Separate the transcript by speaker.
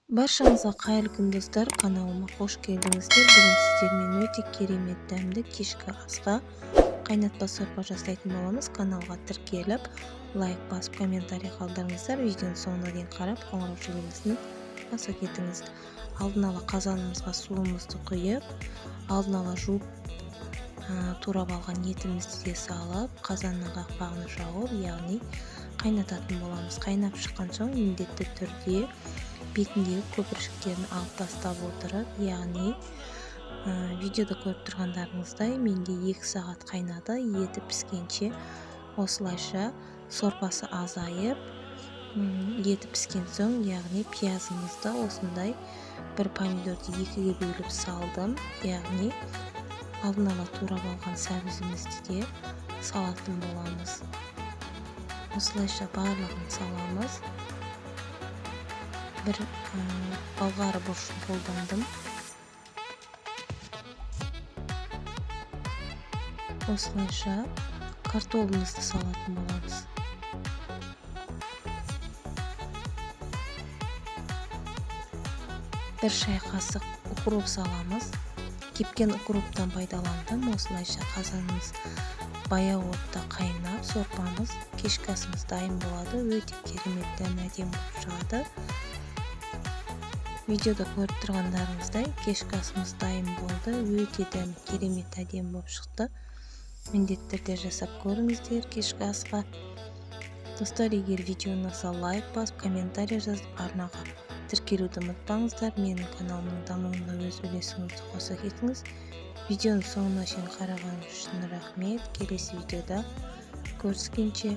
Speaker 1: Баршаңызға қайырлы күн, достар! Каналыма қош келдіңіздер. Бүгін сіздермен өте керемет дәмді кешкі асқа қайнатпа сорпа жасайтын боламыз. Каналға тіркеліп, лайк басып, комментарий қалдырыңыздар. Видеоның соңына дейін қарап, қоңырау белгісін баса кетіңіз. Алдын ала қазанымызға суымызды құйып, алдын ала жуып турап алған етімізді де салып, қазанның қақпағын жауып, яғни қайнататын боламыз. Қайнап шыққан соң міндетті түрде бетіндегі көпіршіктерін алып тастап отырып, яғни видеода көріп тұрғандарыңыздай, менде 2 сағат қайнады. Еті піскенше осылайша сорпасы азайып, еті піскен соң, яғни пиязымызды осындай бір помидорды екіге бөліп салдым, яғни алдын ала турап алған сәбізімізді де салатын боламыз. Осылайша барлығын саламыз. Бір былғары бұрышын қолдандым. Осылайша картобымызды салатын боламыз. Бір шай қасық укроп саламыз. Кепкен укроптан пайдаландым. Осылайша қазанымыз баяу отта қайнап, сорпамыз, кешкі асымыз дайын болады. Өте керемет дәм, әдемі болып шығады. Видеода көріп тұрғандарыңыздай, кешкі асымыз дайын болды. Өте дәмі керемет, әдемі болып шықты. Міндетті түрде жасап көріңіздер кешкі асқа. Достар, егер видео ұнаса, лайк басып, комментарий жазып, арнаға тіркелуді ұмытпаңыздар. Менің каналымның дамуына өз үлесіңізді қоса кетіңіз. Видеоның соңына шейін қарағаныңыз үшін рахмет. Келесі видеода көріскенше.